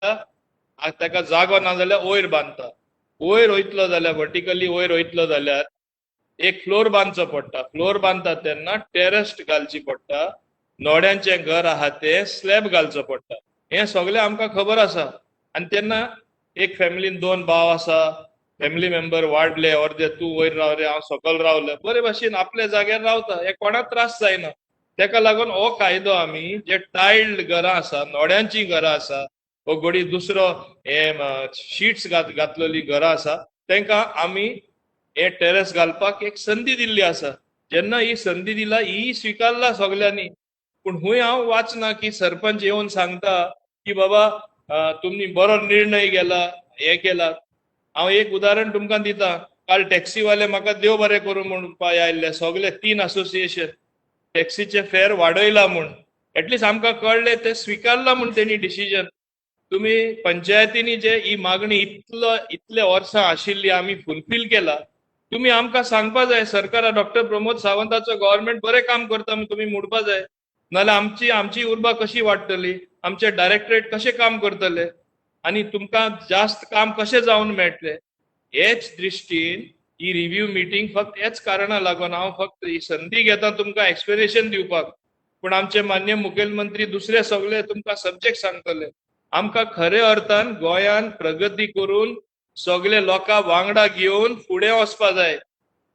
ताका जागो ना जाल्यार वयर बांदता. वयर वयतलो जाल्यार वर्टिकली वयर वयतलो जाल्यार एक फ्लोर बांदचो पडटा. फ्लोर बांदता तेन्ना टेरस्ट घालची पडटा, नोड्यांचें घर आहा तें स्लॅब घालचो पडटा. हें सगळें आमकां खबर आसा. आनी तेन्ना एक फॅमिलीन 2 भाव आसा, फॅमिली मेंबर वाडले, अर्दे तूं वयर राव रे हांव सकयल रावले, बरे भाशेन आपल्या जाग्यार रावता, हे कोणाक त्रास जायना. तेका लागून हो कायदो आमी जे टायल्ड घरां आसा, नोड्यांचीं घरां आसा, हो घडी दुसरो हे शिट्स घातलेली घरां आसा, तांकां आमी हे टेरस घालपाक एक संदी दिल्ली आसा. जेन्ना ही संदी दिला ही स्विकारला सगळ्यांनी. पूण हुंय हांव वाचना की सरपंच येवन सांगता की बाबा तुमी बरो निर्णय केला, हे केला. हांव एक उदाहरण तुमकां दिता. काल टॅक्सीवाले म्हाका देव बरें करूं म्हूण आयिल्ले, सगळे 3 असोसिएशन टॅक्सीचे फेर वाडयला म्हूण. एटलिस्ट आमकां कळ्ळें ते स्विकारला म्हूण तेणी डिसिजन. तुमी पंचायतींनी जे ही मागणी इतले वर्सां आशिल्ली आमी फुलफील केला, तुमी आमकां सांगपा जाय. सरकारा डॉक्टर प्रमोद सावंताचो गव्हर्मेंट बरें काम करता म्हूण तुमी म्हणपा जाय, नाजाल्यार आमची आमची उर्बा कशी वाडटली, आमचे डायरेक्टरेट कशें काम करतले आनी तुमकां जास्त काम कशें जावन मेळटलें. हेच दृश्टीन ही रिव्यू मिटींग फक्त हेच कारणा लागून हांव फक्त ही संदी घेता तुमकां एक्सप्लेनेशन दिवपाक. पूण आमचे मान्य मुखेलमंत्री दुसरे सगळे तुमकां सब्जेक्ट सांगतले. आमकां खरे अर्थान गोंयान प्रगती करून सगळे लोकां वांगडा घेवन फुडें वचपा जाय.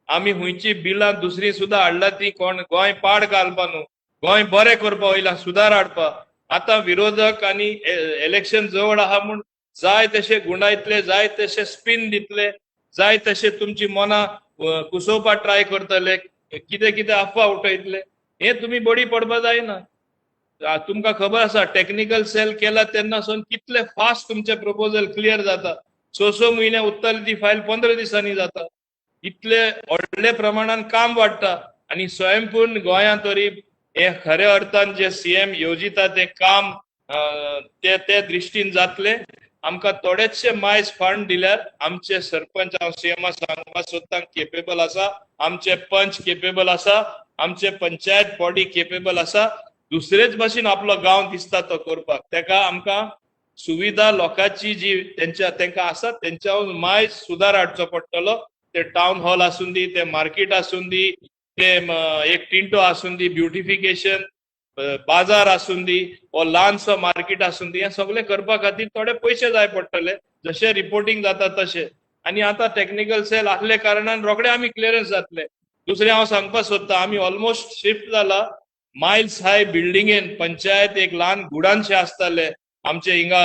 आमी हुंयची बिलां दुसरी सुद्दां हाडला ती कोण गोंय पाड घालपा न्हू, गोंय बरें करपा वयला, सुदार हाडपा. आतां विरोधक आनी इलेक्शन जवळ आहा म्हूण जाय तशे गुंडायतले, जाय तशे स्पिन दितले, जाय तशे तुमची मनां कुसोवपा ट्राय करतले, कितें कितें अफवा उठयतले. हे तुमी बडी पडपा जायना. तुमकां खबर आसा टॅक्निकल सेल केला तेन्ना सून कितले फास्ट तुमचे प्रपोजल क्लियर जाता. 6-6 म्हयने उत्तरली ती फायल 15 दिसांनी जाता. इतले व्हडले प्रमाणान काम वाडटा आनी स्वयंपूर्ण गोंयांत तरी हे खऱ्या अर्थान जे सीएम येवजिता तें काम ते ते दृश्टीन जातले. आमकां थोडेचशे मायज फंड दिल्यार आमचे सरपंच, हांव सीएमा सांगपाक सोदता, केपेबल आसा, आमचे पंच केपेबल आसा, आमचे पंचायत बॉडी केपेबल आसा. दुसरेच भाशेन आपलो गांव दिसता तो करपाक. तेका आमकां सुविधा लोकांची जी तेंच्या तेंकां आसा तेंच्या मायज सुदार हाडचो पडटलो. ते टावन हॉल आसूं दी, ते मार्केट आसूं दी, ते एक टिंटो आसूं दी, ब्युटिफिकेशन बाजार आसूं दी, वो ल्हानसो मार्केट आसूं दी, हें सगळें करपा खातीर थोडे पयशे जाय पडटले, जशें रिपोर्टींग जाता तशें. आनी आतां टॅक्निकल सेल आसले कारणान रोखडे आमी क्लियरन्स जातले. दुसरें हांव सांगपाक सोदता, आमी ऑलमोस्ट शिफ्ट जाला मायल्स हाय बिल्डिंगेन. पंचायत एक ल्हान गुडानशें आसताले आमचे हिंगा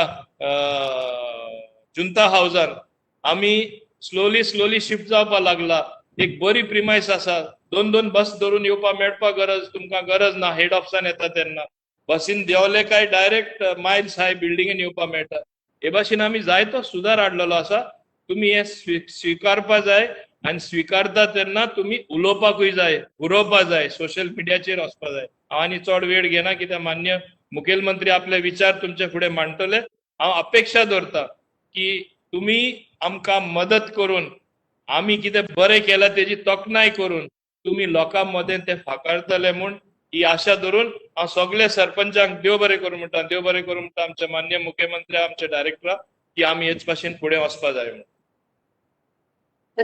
जुंता हावजान, आमी स्लोली स्लोली शिफ्ट जावपाक लागला. एक बरी प्रिमायस आसा, 2-2 बस धरून येवपाक मेळपाक गरज तुमकां गरज ना. हेड ऑफिसान येता तेन्ना बसीन देंवले काय डायरेक्ट मायल्स हाय बिल्डिंगेन येवपाक मेळटा. हे भाशेन आमी जायतो सुदार हाडलेलो आसा. तुमी हें स्विकारपा जाय आनी स्विकारता तेन्ना तुमी उलोवपाकूय जाय, उरोवपा जाय, सोशल मिडियाचेर वचपा जाय. हांव आनी चड वेळ घेना कित्याक मान्य मुखेलमंत्री आपले विचार तुमचे फुडें मांडटले. हांव अपेक्षा दवरता की तुमी आमकां मदत करून आमी कितें बरें केलां तेजी तोखणाय करून तुमी लोकां मदें तें फाकारतले म्हूण ही आशा धरून हांव सगळे सरपंचांक देव बरें करूं म्हणटा, देव बरें करूं म्हणटा आमच्या मान्य मुख्यमंत्री, आमच्या डायरेक्टराक, की आमी हेच भाशेन फुडें वचपा जाय म्हूण.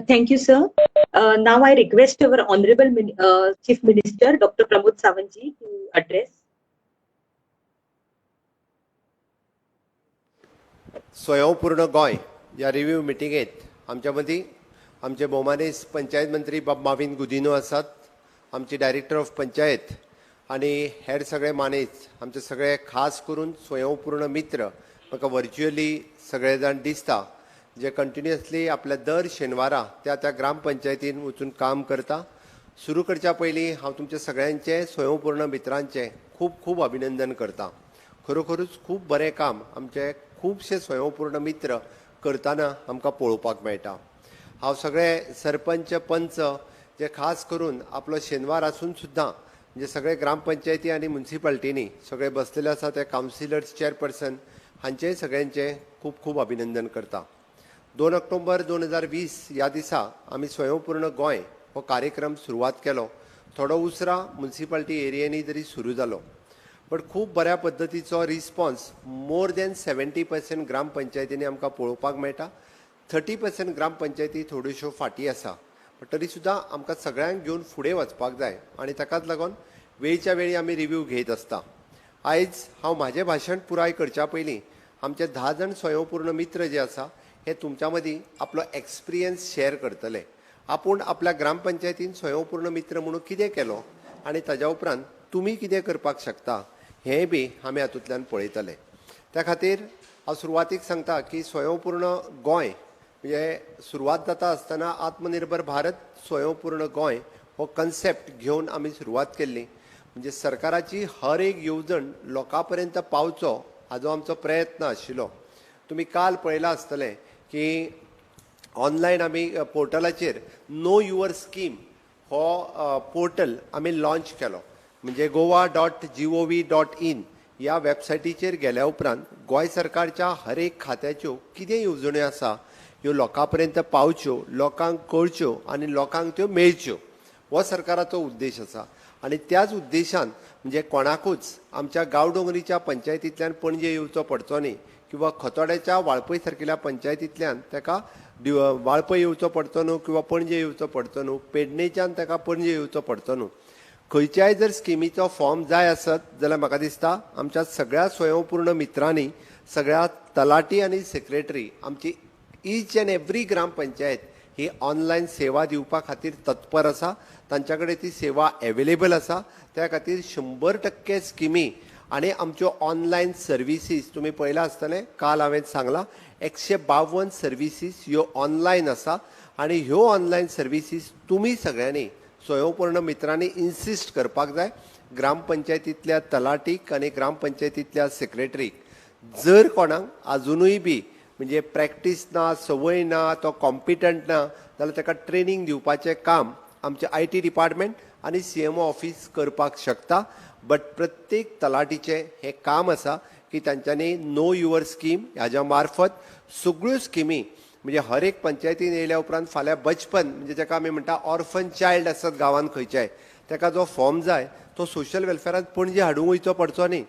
Thank you, sir. Now I request our Honorable Chief Minister, Dr. Pramod Sawant ji, to address. स्वयंपूर्ण गोंय ह्या रिव्यू मिटिंगेत आमच्या मदीं आमचे भोवमानेस्त पंचायत मंत्री बाब माविन गुदिन्हो आसात, आमचे डायरेक्टर ऑफ पंचायत आनी हेर सगळे मानेस्त, आमचे सगळे खास करून स्वयंपूर्ण मित्र म्हाका व्हर्च्युअली सगळे जाण दिसता, जे कंटिन्युअसली आपल्या दर शेनवारा त्या त्या ग्रामपंचायतीन वचून काम करता. सुरू करच्या पयलीं हांव तुमच्या सगळ्यांचें स्वयंपूर्ण मित्रांचें खूब खूब अभिनंदन करता. खरोखरूच खूब बरें काम आमचे खुबशे स्वयंपूर्ण मित्र करतना आमकां पळोवपाक मेळटा. हांव सगळे सरपंच पंच जे खास करून आपलो शेनवार आसून सुद्दां म्हणजे सगळे ग्रामपंचायती आनी मुन्सिपाल्टींनी सगळे बसलेले आसा ते कावन्सिलर्स, चेअरपर्सन हांचेय सगळ्यांचें खूब खूब अभिनंदन करता. 2 ऑक्टोबर 2020 ह्या दिसा आमी स्वयंपूर्ण गोंय हो कार्यक्रम सुरवात केलो. थोडो उसरां मुन्सिपाल्टी एरियांनी तरी सुरू जालो, बट खूब बऱ्या पद्दतीचो रिस्पॉन्स मोर दॅन 70% ग्रामपंचायतींनी आमकां पळोवपाक मेळटा. 30% ग्रामपंचायती थोड्योश्यो फाटीं आसा, बट तरी सुद्दां आमकां सगळ्यांक घेवन फुडें वचपाक जाय आनी ताकाच लागून वेळच्या वेळी आमी रिव्यू घेयत आसता. आयज हांव म्हाजें भाशण पुराय करच्या पयलीं आमचे 10 जाण स्वयंपूर्ण मित्र जे आसा हे तुमच्या मदीं आपलो एक्सपिरियन्स शेअर करतले. आपूण आपल्या ग्रामपंचायतीन स्वयंपूर्ण मित्र म्हणून कितें केलो आनी ताज्या उपरांत तुमी कितें करपाक शकता हें बी आमी हातूंतल्यान पळयतले. त्या खातीर हांव सुरवातीक सांगता की स्वयंपूर्ण गोंय म्हणजे सुरवात जाता आसतना आत्मनिर्भर भारत, स्वयंपूर्ण गोंय हो कन्सेप्ट घेवन आमी सुरवात केल्ली. म्हणजे सरकाराची हर एक येवजण लोकां पर्यंत पावचो हाजो आमचो प्रयत्न आशिल्लो. तुमी काल पळयलां आसतलें की ऑनलायन आमी पोर्टलाचेर नो your scheme हो पोर्टल आमी लॉन्च केलो. म्हणजे goa.gov.in ह्या वेबसायटीचेर गेल्या उपरांत गोंय सरकारच्या हर एक खात्याच्यो कितें येवजण्यो आसा ह्यो लोकां पर्यंत पावच्यो, लोकांक कळच्यो आनी लोकांक त्यो मेळच्यो हो सरकाराचो उद्देश आसा. आनी त्याच उद्देशान म्हणजे कोणाकूच आमच्या गांवडोंगरीच्या पंचायतींतल्यान पणजे येवचो पडचो न्ही किंवा खोतोड्याच्या वाळपय सारकिल्या पंचायतींतल्यान ताका वाळपय येवचो पडचो न्हू किंवा पणजे येवचो पडचो न्हू, पेडणेच्यान ताका पणजे येवचो पडचो न्हू. खंयच्याय जर स्किमीचो फॉर्म जाय आसत जाल्यार म्हाका दिसता आमच्या सगळ्या स्वयंपूर्ण मित्रांनी, सगळ्या तलाटी आनी सेक्रेटरी, आमची each and every gram panchayat he online सेवा दिवपा खातीर तत्पर आसा. तांच्या कडेन ती सेवा एवेलेबल आसा. त्या खातीर 100% स्किमी आनी आमच्यो ऑनलायन सर्विसीस तुमी पळयलां आसतलें, काल हांवें सांगलां, 152 सर्विसीस ह्यो ऑनलायन आसा आनी ह्यो ऑनलायन सर्विसीस तुमी सगळ्यांनी स्वयंपूर्ण मित्रांनी इन्सिस्ट करपाक जाय ग्रामपंचायतींतल्या तलाटीक आनी ग्रामपंचायतींतल्या सेक्रेटरीक. जर कोणाक आजुनूय बी म्हणजे प्रॅक्टीस ना, संवय ना, तो कॉम्पिटंट ना जाल्यार ताका ट्रेनींग दिवपाचें काम आमचें IT department आनी सीएमओ ऑफीस करपाक शकता. बट प्रत्येक तलाटीचें हें काम आसा की तांच्यांनी नो your scheme ह्याच्या मार्फत सगळ्यो स्किमी म्हणजे हर एक पंचायतीन येयल्या उपरांत फाल्यां बचपन म्हणजे जाका आमी म्हणटा ऑर्फन चायल्ड आसत गांवांत खंयच्याय, ताका जो फॉर्म जाय तो सोशल वेलफेरान पणजे हाडूंक वयचो पडचो न्ही.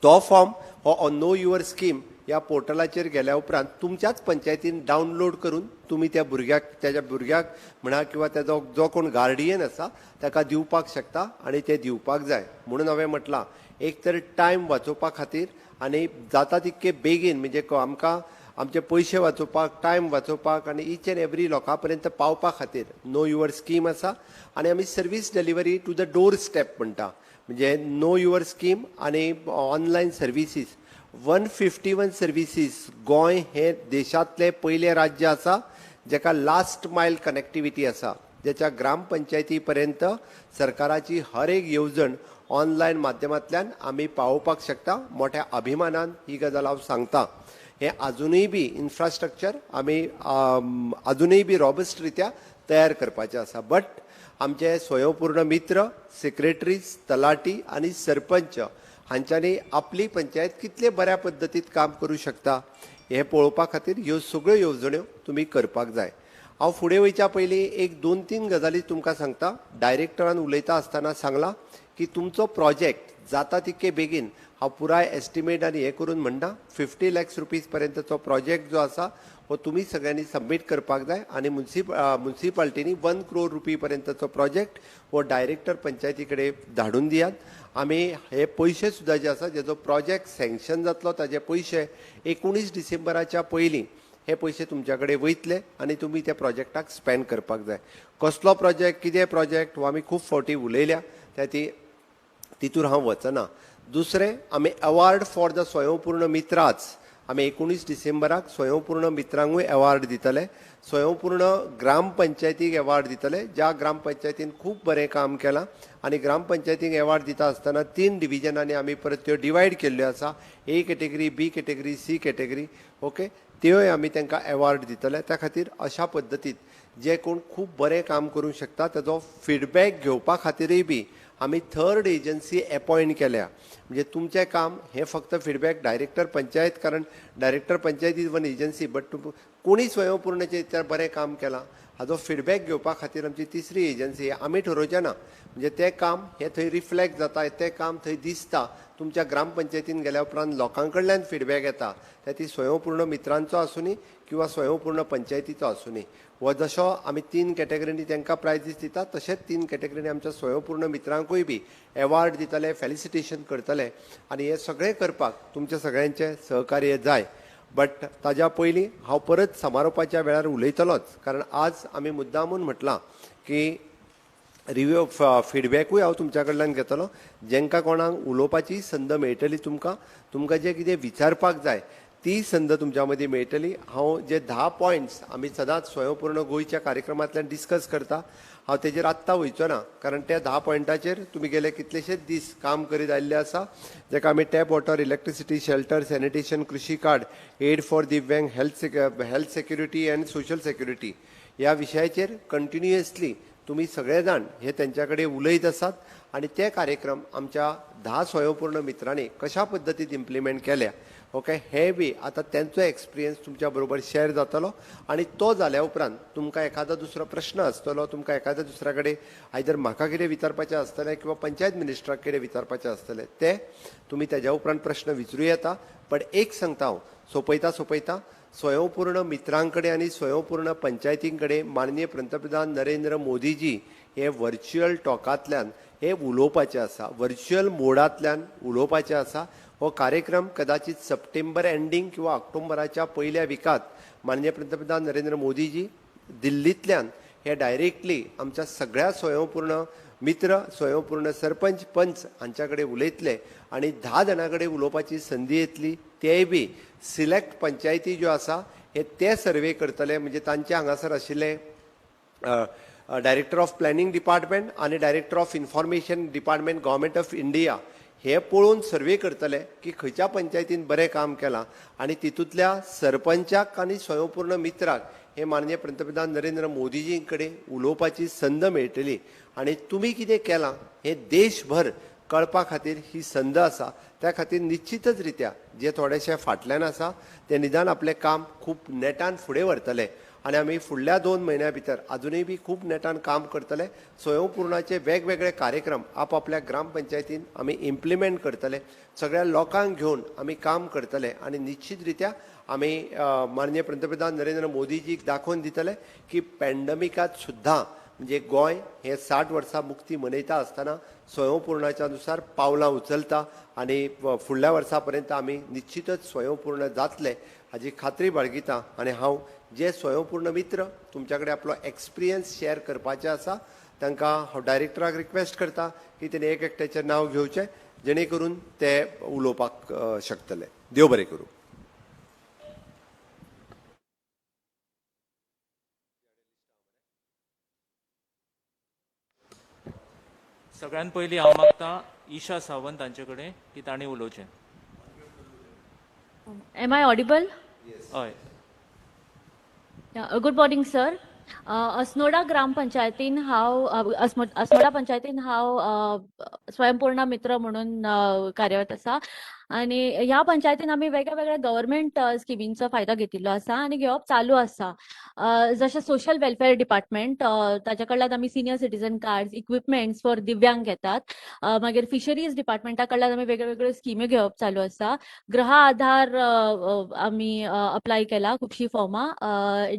तो फॉर्म हो नो your scheme ह्या पोर्टलाचेर गेल्या उपरांत तुमच्याच पंचायतीन डावनलोड करून तुमी त्या भुरग्याक, त्याच्या भुरग्याक म्हणा किंवा तेजो जो कोण गार्डियन आसा ताका दिवपाक शकता आनी ते दिवपाक जाय. म्हणून हांवें म्हटलां एक तर टायम वाचोवपा खातीर आनी जाता तितके बेगीन म्हणजे आमकां आमचे पयशे वाचोवपाक, टायम वाचोवपाक आनी इच एन्ड एवरी लोकां पर्यंत पावपा खातीर नो your scheme आसा. आनी आमी service delivery to the door step म्हणटा, म्हणजे नो your scheme आनी ऑनलायन सर्विसीस 151 सर्विसीस. गोंय हें देशांतलें पयलें राज्य आसा जेका लास्ट मायल कनेक्टिविटी आसा, जेच्या ग्रामपंचायती पर्यंत सरकाराची हर एक येवजण ऑनलायन माध्यमांतल्यान आमी पावोवपाक शकता. मोठ्या अभिमानान ही गजाल हांव सांगता. हें आजुनूय बी इन्फ्रास्ट्रक्चर आमी आजुनूय बी रॉबस्ट रित्या तयार करपाचें आसा. बट आमचे स्वयंपूर्ण मित्र, सेक्रेटरीज, तलाटी आनी सरपंच हांच्यांनी आपली पंचायत कितले बऱ्या पद्दतीन काम करूं शकता हें पळोवपा खातीर ह्यो सगळ्यो येवजण्यो तुमी करपाक जाय. हांव फुडें वयच्या पयलीं एक दोन तीन गजाली तुमकां सांगता. डायरेक्टरान उलयता आसतना सांगलां की तुमचो प्रोजेक्ट जाता तितके बेगीन, हांव पुराय एस्टिमेट आनी हें करून म्हणना, 50 लॅक्स रुपीज पर्यंतचो प्रोजेक्ट जो आसा हो तुमी सगळ्यांनी सबमीट करपाक जाय आनी मुन्सिपालिटींनी 1 क्रोर रुपी पर्यंतचो प्रोजेक्ट हो डायरेक्टर पंचायती कडेन धाडून दियात. आमी हे पयशे सुद्दां जे आसा, जेजो प्रोजेक्ट सँक्शन जातलो ताजे पयशे 19 डिसेंबराच्या पयलीं हे पयशे तुमच्या कडेन वयतले आनी तुमी त्या प्रोजेक्टाक स्पेंड करपाक जाय. कसलो प्रोजेक्ट, कितें प्रोजेक्ट हो आमी खूब फावटी उलयल्या, त्या ती तितूर हांव वचना. दुसरें, आमी अवॉर्ड फॉर the स्वयंपूर्ण मित्राच आमी 19 डिसेंबराक स्वयंपूर्ण मित्रांकूय अवॉर्ड दितले, स्वयंपूर्ण ग्रामपंचायतीक अवॉर्ड दितले ज्या ग्रामपंचायतीन खूब बरें काम केलां. आनी ग्रामपंचायतीक अवॉर्ड दिता आसतना तीन डिविजनांनी आमी परत त्यो डिवायड केल्ल्यो आसा, A category, B category, C category, okay. त्योय आमी तांकां अवॉर्ड दितले. त्या खातीर अशा पद्दतीन जे कोण खूब बरें काम करूंक शकता ताजो फिडबॅक घेवपा खातीरय बी आमी थर्ड एजन्सी एपॉयंट केल्या. म्हणजे तुमचें काम हें फक्त फिडबॅक डायरेक्टर पंचायत, कारण director panchayat is one agency, but कोणी स्वयंपूर्णाचें तर बरें काम केलां. हाजो फिडबॅक घेवपा खातीर आमची तिसरी एजन्सी आमी ठरोवचे ना, म्हणजे तें काम हें थंय रिफ्लेक्ट जाता, तें काम थंय दिसता. तुमच्या ग्रामपंचायतीन गेल्या उपरांत लोकां कडल्यान फिडबॅक येता, ते ती स्वयंपूर्ण मित्रांचो आसुनी किंवा स्वयंपूर्ण पंचायतीचो आसुनी. हो जसो आमी 3 कॅटेगरींनी तांकां प्रायजीस दिता, तशेंच 3 कॅटेगरींनी आमच्या स्वयंपूर्ण मित्रांकूय बी एवॉर्ड दितले, फेलिसिटेशन करतले. आनी हें सगळें करपाक तुमच्या सगळ्यांचें सहकार्य जाय. बट ताज्या पयलीं हांव परत समारोपाच्या वेळार उलयतलोच, कारण आज आमी मुद्दामून म्हटलां की रिव्यू फिडबॅकूय हांव तुमच्या कडल्यान घेतलो. जेंकां कोणाक उलोवपाची संद मेळटली, तुमकां तुमकां जें कितें विचारपाक जाय ती संद तुमच्या मदीं मेळटली. हांव जे 10 पॉयंट्स आमी सदांच स्वयंपूर्ण गोंयच्या कार्यक्रमांतल्यान डिस्कस करता, हांव तेजेर आत्तां वयचो ना, कारण त्या 10 पॉयंटाचेर तुमी गेले कितलेशेच दीस काम करीत आयिल्ले आसा, जेका आमी tap water, electricity, shelter, sanitation, Krishi card, aid for दिव्यांग, health security and social security ह्या विशयाचेर कंटिन्युअसली तुमी सगळे जाण हे तेंच्या कडेन उलयत आसात. आनी ते कार्यक्रम आमच्या 10 स्वयंपूर्ण मित्रांनी कशा पद्दतीन इम्प्लिमेंट केल्या, ओके, हे बी आतां तेंचो एक्सपिरियन्स तुमच्या बरोबर शेअर जातलो. आनी तो जाल्या उपरांत तुमकां एखादो दुसरो प्रश्न आसतलो, तुमकां एखाद्या दुसऱ्या कडेन आयदर म्हाका कितें विचारपाचें आसतलें किंवा पंचायत मिनिस्टराक कितें विचारपाचें आसतलें, ते तुमी तेज्या उपरांत प्रश्न विचारूं येता. बट एक सांगता हांव, सोंपयता सोंपयता, स्वयंपूर्ण मित्रां कडेन आनी स्वयंपूर्ण पंचायतीं कडेन माननीय पंतप्रधान नरेंद्र मोदीजी हे व्हर्च्युअल टॉकांतल्यान हे उलोवपाचें आसा, व्हर्च्युअल मोडांतल्यान उलोवपाचें आसा. हो कार्यक्रम कदाचित सप्टेंबर एंडींग किंवा ऑक्टोबराच्या पयल्या विकांत माननीय पंतप्रधान नरेंद्र मोदीजी दिल्लींतल्यान हे डायरेक्टली आमच्या सगळ्या स्वयंपूर्ण मित्र, स्वयंपूर्ण सरपंच, पंच हांच्या कडेन उलयतले आनी 10 जाणां कडेन उलोवपाची संदी येतली. तेय बी सिलेक्ट पंचायती ज्यो आसा हे ते सर्वे करतले, म्हणजे तांचे हांगासर आशिल्ले डायरेक्टर ऑफ प्लॅनिंग डिपार्टमेंट आनी director of information department, government of India, हे पळोवन सर्वे करतले की खंयच्या पंचायतीन बरें काम केलां आनी तितूंतल्या सरपंचाक आनी स्वयंपूर्ण मित्राक हे माननीय पंतप्रधान नरेंद्र मोदीजी कडेन उलोवपाची संद मेळटली. आनी तुमी कितें केलां हें देशभर कळपा खातीर ही संद आसा. त्या खातीर निश्चितच रित्या जे थोडेशे फाटल्यान आसा ते निदान आपलें काम खूब नेटान फुडें व्हरतले आनी आमी फुडल्या 2 म्हयन्या भितर आजुनूय बी खूब नेटान काम करतले. स्वयंपूर्णाचे वेगवेगळे कार्यक्रम आपआपल्या ग्रामपंचायतीन आमी इम्प्लिमेंट करतले, सगळ्या लोकांक घेवन आमी काम करतले आनी निश्चित रित्या आमी माननीय पंतप्रधान नरेंद्र मोदीजीक दाखोवन दितले की पॅन्डमिकात सुद्दां म्हणजे गोंय हे 60 वर्सां मुक्ती मनयता आसतना स्वयंपूर्णाच्या नुसार पावलां उचलता आनी फुडल्या वर्सा पर्यंत आमी निश्चितच स्वयंपूर्ण जातले हाजी खात्री बाळगिता. आनी हांव जे स्वयंपूर्ण मित्र तुमच्या कडेन आपलो एक्सपिरियन्स शेअर करपाचे आसा तांकां हांव डायरेक्टराक रिक्वेस्ट करता की तेणी एक एकट्याचें नांव घेवचें, जेणे करून ते उलोवपाक शकतले. देव बरें करूं. सगळ्यात पयलीं हांव मागता ईशा सावंत हांचे कडेन की तांणी उलोवचें. Am I audible? हय. Good morning sir. Assonora ग्रामपंचायतीन हांव अस्नोडा पंचायतीन हांव स्वयंपूर्णा मित्र म्हणून कार्यरत आसा आनी ह्या पंचायतीन आमी वेगळ्या गव्हर्मेंट स्किमींचो फायदो घेतिल्लो आसा आनी घेवप चालू आसा. जशें सोशल वेलफेअर डिपार्टमेंट, ताच्या कडल्यान आमी senior citizen card, equipments for दिव्यांग घेतात. मागीर फिशरीज डिपार्टमेंटा कडल्यान आमी वेगळ्यो स्किमी घेवप चालू आसा. गृह आधार आमी अप्लाय केला खुबशीं फॉर्मां.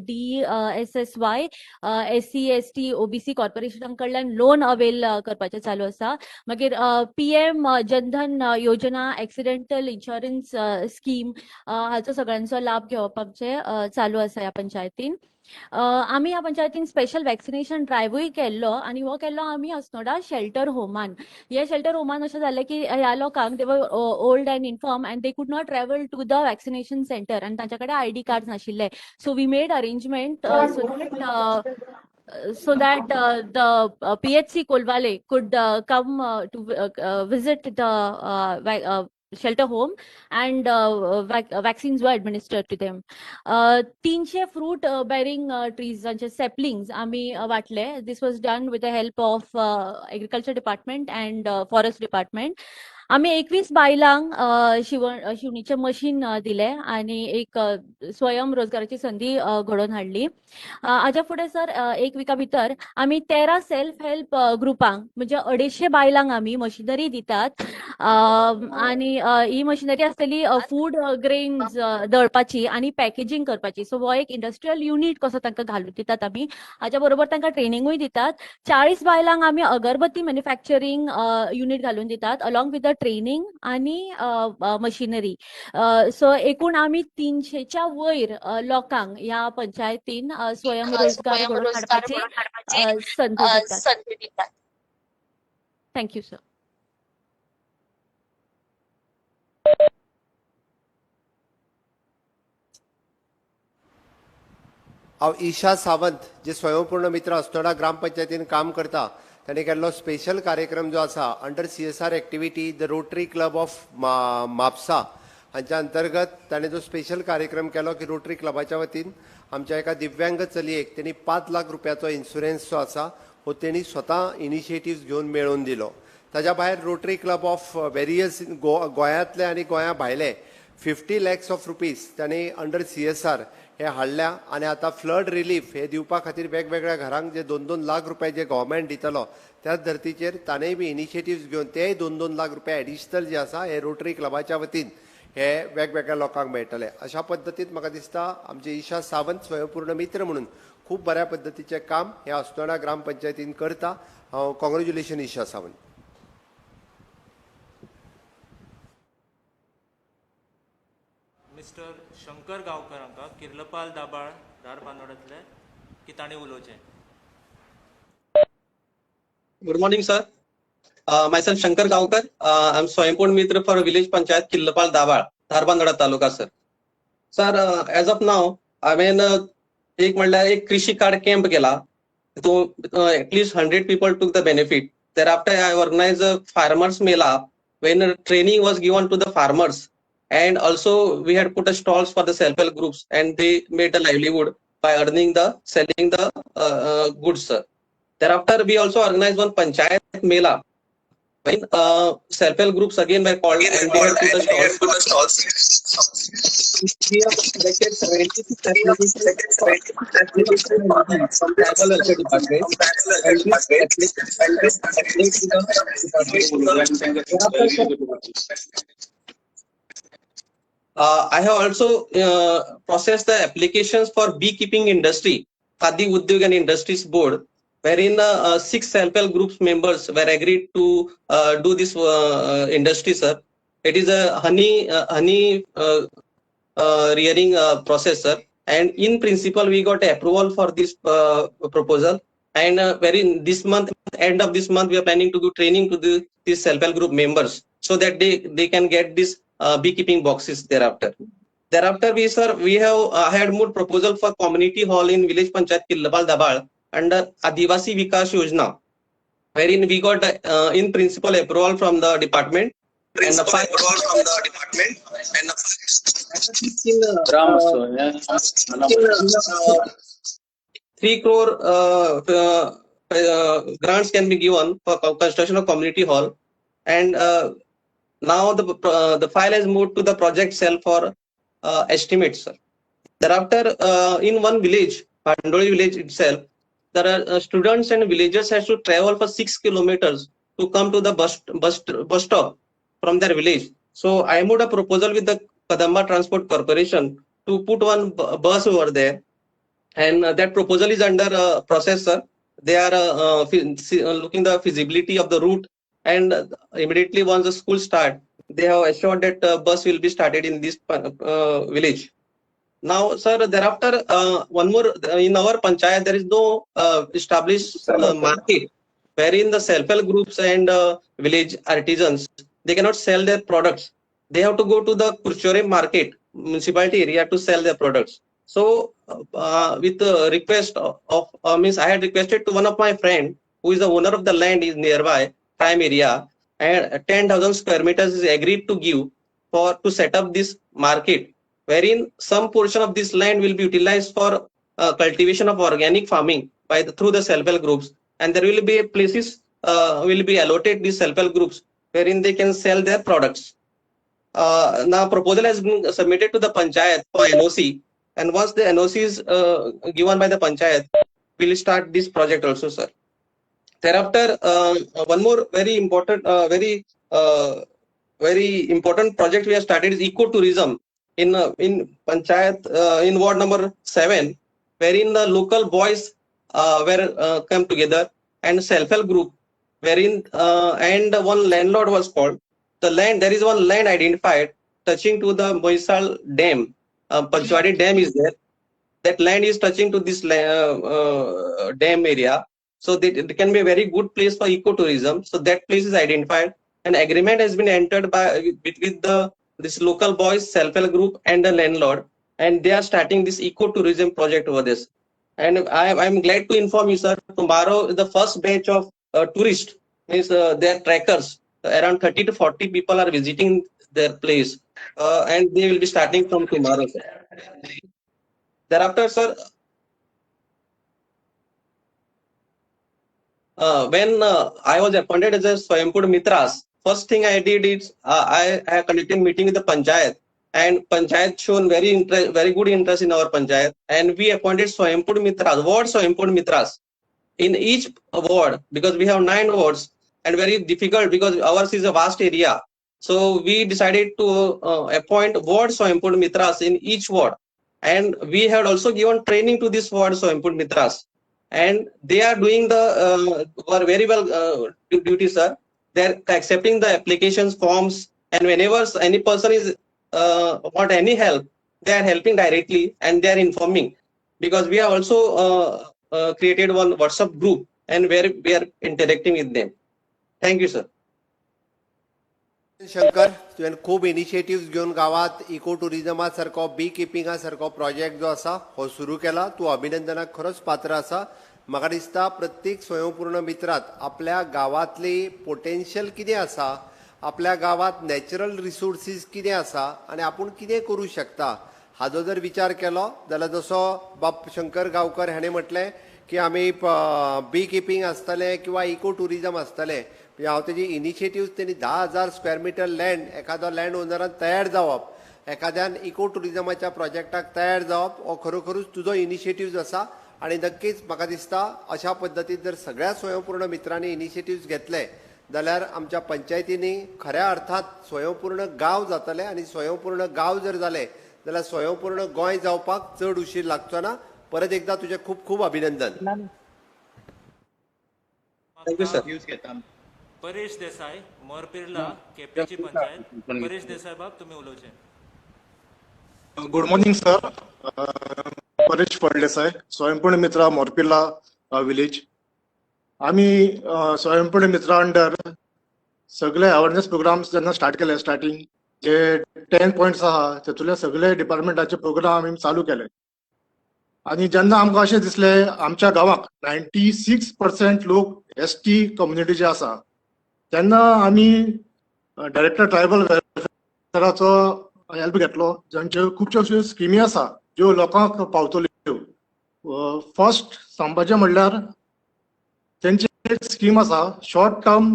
DSSY, SC ST OBC कॉर्पोरेशना कडल्यान लोन अवेल करपाचें चालू आसा. मागीर PM Jan Dhan Yojana, accidental insurance scheme हाचो सगळ्यांचो लाभ घेवप आमचें चालू आसा ह्या पंचायतीन. आमी ह्या पंचायतीन स्पेशल वॅक्सिनेशन ड्रायव्हूय केल्लो आनी हो केल्लो आमी अस्नोडा शेल्टर होमान. ह्या शेल्टर होमान अशें जालें की ह्या लोकांक they were old and infirm and they could not travel to the vaccination centre आनी तांच्या कडेन आयडी कार्ड नाशिल्ले. So we made arrangement so that the PHC Colvale could come to visit the shelter home and vaccines were administered to them. 300 fruit bearing trees म्हणजे saplings आम्ही वाटले. This was done with the help of agriculture department and forest department. आमी 21 बायलांक शिवणीचें machine दिलें आनी एक स्वयं रोजगाराची संदी घडोवन हाडली. हाज्या फुडें सर, एक विका भितर आमी 13 सेल्फ हेल्प ग्रुपांक म्हणजे 250 बायलांक आमी मशिनरी दितात आनी ही मशिनरी आसतली फूड ग्रेन्स दळपाची आनी पॅकेजींग करपाची. सो हो एक इंडस्ट्रियल युनीट कसो तांकां घालून दितात आमी. हाज्या बरोबर तांकां ट्रेनिंगूय दितात. 40 बायलांक आमी अगरबत्ती मॅन्युफॅक्चरींग युनीट घालून दितात अलॉंग विथ the training आनी मशिनरी. सो एकूण आमी 300च्या वयर लोकांक ह्या पंचायतीन स्वयंरोजगार घडोवन हाडपाची संद दितात. Thank you sir. हांव ईशा सावंत, जे स्वयंपूर्ण मित्र अस्नोडा ग्रामपंचायतीन काम करता, ताणें केल्लो स्पेशल कार्यक्रम जो आसा under CSR activity, the Rotary Club of Mapusa हांच्या अंतर्गत ताणें जो स्पेशल कार्यक्रम केलो की रोटरी क्लबाच्या वतीन आमच्या एका दिव्यांग चलयेक तेणी 5 लाख रुपयाचो इन्शुरन्स जो आसा हो तेणी स्वता इनिशिएटीव घेवन मेळोवन दिलो. ताज्या भायर रोटरी क्लब ऑफ वेरियस गोंयांतले आनी गोंया भायले 50 लॅक्स ऑफ रुपीज तांणी अंडर सीएसआर हे हाडल्या आनी आतां फ्लड रिलीफ हे दिवपा खातीर वेगवेगळ्या घरांक जे 2-2 लाख रुपया जे गव्हर्मेंट दितलो, त्याच धर्तीचेर ताणें बी इनिशिएटीव्स घेवन तेय 2-2 लाख रुपया एडिशनल जे आसा हे रोटरी क्लबाच्या वतीन हे वेगवेगळ्या लोकांक मेळटले. अशा पद्दतीन म्हाका दिसता आमचे ईशा सावंत स्वयंपूर्ण मित्र म्हणून खूब बऱ्या पद्दतीचें काम हे अस्नोडा ग्रामपंचायतीन करता. हांव कॉंग्रेच्युलेशन ईशा सावंत. मिस्टर शंकर गांवकर हांकां, किर्लपाल दाबाळ, धारबांदोड्यांतले, की तांणी उलोवचें. Good morning, sir. Myself Shankar Gaonkar. I'm Swayampurna Mitra for Village Panchayat Killapal Dabal, Dharbandora Taluka, sir. Sir, as of now, हांवें एक म्हणल्यार एक कृषी कार्ड कॅम्प केला. तितून at least 100 people took the benefit. Thereafter, I organized a farmers mela when training was given to the farmers, and also we had put a stalls for the self-help groups, and they made a livelihood by earning the selling the goods, sir. Thereafter, we also organized one panchayat mela when self-help groups again were called and they had put the stalls. We have collected 76 applications from Tribal Welfare Department, and this application to the department. Thereafter, sir, I have also processed the applications for beekeeping industry, Khadi Udyog and Industries Board, wherein six self-help groups members were agreed to do this industry, sir. It is a honey rearing process, sir. And in principle, we got approval for this proposal. And wherein this month, end of this month, we are planning to do training to the these self-help group members so that they can get this beekeeping boxes thereafter. Thereafter, we, sir, we have had more proposal for community hall in village Panchayat Killapal Dabal under Adivasi Vikas Yojana, wherein we got in principle approval from the department. And the approval from the department and the in 3 crore grants can be given for construction of community hall, and now the file has moved to the project cell for estimates, sir. Thereafter, in one village, Pandoli village itself, there are students and villagers has to travel for 6 kilometers to come to the bus stop from their village. So I moved a proposal with the Kadamba Transport Corporation to put one bus over there, and that proposal is under process, sir. They are looking the feasibility of the route, and immediately once the school start, they have assured that bus will be started in this village. Now, sir, thereafter, one more in our panchayat, there is no established market wherein the self-help groups and village artisans, they cannot sell their products. They have to go to the Curchorem market, municipality area, to sell their products. So, with the request of means I had requested to one of my friend who is the owner of the land is nearby prime area, and 10,000 square meters is agreed to give for to set up this market, wherein some portion of this land will be utilized for cultivation of organic farming by the through the self-help groups, and there will be places will be allotted these self-help groups. wherein they can sell their products. Now proposal has been submitted to the panchayat for NOC, and once the NOC is given by the panchayat, we'll start this project also, sir. Thereafter, one more very important, very important project we have started is ecotourism in panchayat in ward number 7, wherein the local boys were come together and self-help group, wherein and one landlord was called. The land, there is one land identified touching to the Moisal Dam, Panchwadi Dam is there. That land is touching to this dam area. So that it can be a very good place for ecotourism. So that place is identified. An agreement has been entered by with the this local boys self-help group and the landlord, and they are starting this ecotourism project over this. And I'm glad to inform you, sir, tomorrow the first batch of tourists, means their trackers, around 30 to 40 people are visiting their place, and they will be starting from tomorrow, sir. Thereafter, sir, when I was appointed as a Swayampurna Mitras, first thing I did is I conducted a meeting with the panchayat, and panchayat shown very good interest in our panchayat, and we appointed Swayampurna Mitras, ward Swayampurna Mitras in each ward, because we have 9 wards and very difficult because ours is a vast area. So we decided to appoint ward Swayampurna Mitras in each ward, and we had also given training to this ward Swayampurna Mitras, and they are doing the very well duty, sir. They are accepting the applications forms, and whenever any person is want any help, they are helping directly and they are informing, because we have also created one WhatsApp group and where we are interacting with them. Thank you, sir. Shankar, तुवें खूब initiatives घेवन गांवांत eco टुरिजमा सारको, बी किपिंगा सारको project जो आसा हो सुरू केला. तूं अभिनंदनाक खरोच पात्र आसा. म्हाका दिसता प्रत्येक स्वयंपूर्ण मित्रांत आपल्या गांवांतली पोटेन्शियल कितें आसा, आपल्या गांवांत नॅचरल रिसोर्सीस कितें आसा आनी आपूण कितें करूं शकता हाजो जर विचार केलो जाल्यार, जसो बाब शंकर गांवकर हाणें म्हटलें की आमी बी किपिंग आसतलें किंवा इको टुरिजम आसतलें, हांव तेजी इनिशिएटिव्स तेणी 10,000 स्क्वेअर मिटर लँड एखादो लँड ओनरान तयार जावप, एखाद्यान इको टुरिजमाच्या प्रोजेक्टाक तयार जावप, हो खरोखरूच तुजो इनिशिएटिव्स आसा. आनी नक्कीच म्हाका दिसता अशा पद्दतीन जर सगळ्या स्वयंपूर्ण मित्रांनी इनिशिएटिव्स घेतले जाल्यार आमच्या पंचायतींनी खऱ्या अर्थात स्वयंपूर्ण गांव जातले, आनी स्वयंपूर्ण गांव जर जाले जाल्यार स्वयंपूर्ण गोंय जावपाक चड उशीर लागचो ना. परत एकदा तुजें खूब खूब अभिनंदन. Thank you sir. Paresh Desai, Morpirla, केपेंची panchayat. Paresh Desai बाब, तुम्ही उलोवचे. Good morning sir. Paresh Phaldesai, Swayampurna Mitra, Morpirla village. आमी स्वयंपूर्ण मित्रा अंडर सगळे अवेरनेस प्रोग्राम्स जेन्ना स्टार्ट केले, स्टार्टींग जे 10 पॉयंट्स आहा तेतूंतले सगळे डिपार्टमेंटाचे प्रोग्राम आमी चालू केले. आनी जेन्ना आमकां अशें दिसलें आमच्या गांवाक 96% लोक एस टी कम्युनिटीचे आसा, तेन्ना आमी डायरेक्टर ट्रायबल वेलफेअराचो हेल्प घेतलो, जांच्यो खुबश्यो अश्यो स्किमी आसा ज्यो लोकांक पावतल्यो. फर्स्ट सांगपाचें म्हणल्यार तेंची एक स्कीम आसा short term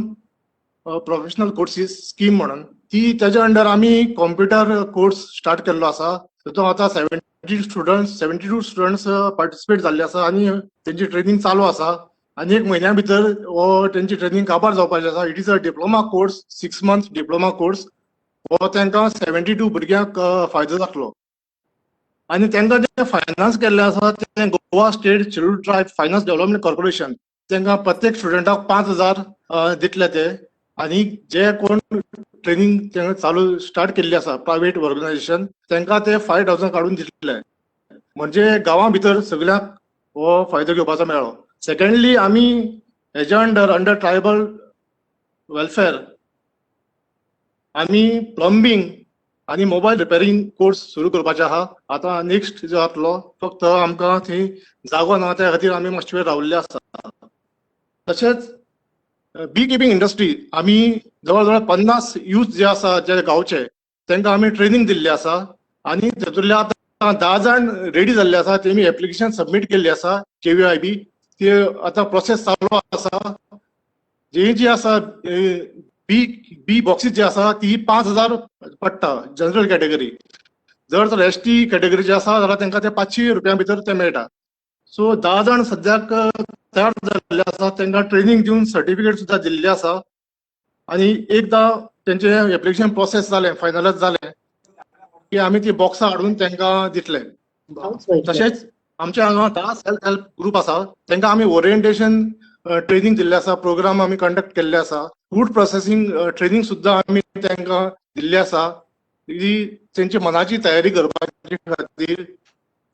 professional courses scheme म्हणून, ती तेज्या अंडर आमी कॉम्प्युटर कोर्स स्टार्ट केल्लो आसा. तातूंत आतां 72 स्टुडंट्स पार्टिसिपेट जाल्ले आसा आनी तेंची ट्रेनींग चालू आसा. आनी एक म्हयन्या भितर हो तेंची ट्रेनींग काबार जावपाची आसा. It is a diploma course, 6 month diploma course. हो तांकां 72 भुरग्यांक फायदो जातलो. आनी तांकां जें फायनान्स केल्लें आसा तें Goa state schedule tribe finance development corporation तांकां प्रत्येक स्टुडंटाक 5,000 दितले ते. आनी जे कोण ट्रेनींग चालू स्टार्ट केल्ली आसा प्रायवेट ऑर्गनायझेशन तांकां ते 5,000 काडून दितले. म्हणजे गांवां भितर सगळ्यांक हो फायदो घेवपाचो मेळ्ळो. सेकंडली आमी हेज्या अंडर ट्रायबल वेलफेअर आमी प्लंबींग आनी मोबायल रिपेरींग कोर्स सुरू करपाचे आहा. आतां नेक्स्ट जो जातलो, फक्त आमकां थंय जागो ना, त्या खातीर आमी मातशे वेळ रावल्ले आसा. तशेंच बी किपींग इंडस्ट्री आमी जवळ जवळ 50 यूथ जे आसा जे गांवचे तांकां आमी ट्रेनींग दिल्ली आसा आनी तातूंतले आतां 10 जाण रेडी जाल्ले आसा. तेमी एप्लिकेशन सबमीट केल्ली आसा KVIB, ती आतां प्रोसेस चालू आसा. जी जी आसा बी बी बॉक्सीस जी आसा ती 5,000 पडटा जनरल कॅटेगरी. जर तर एस टी कॅटेगरी जी आसा जाल्यार तांकां ते 500 रुपया भितर ते मेळटा. सो 10 जाण सद्याक तयार जाल्ले आसा. तांकां ट्रेनींग दिवन सर्टिफिकेट सुद्दां दिल्ली आसा आनी एकदां तेंचे एप्लिकेशन प्रोसेस जालें, फायनलायज जालें की आमी ती बॉक्सां हाडून तांकां दितले. तशेंच आमच्या हांगा 10 सेल्फ हेल्प ग्रुप आसा. तांकां आमी ओरिएंटेशन ट्रेनींग दिल्लें आसा, प्रोग्राम आमी कंडक्ट केल्ले आसा. फूड प्रोसेसींग ट्रेनींग सुद्दां आमी तांकां दिल्ली आसा, ही तेंची मनाची तयारी करपाचे खातीर,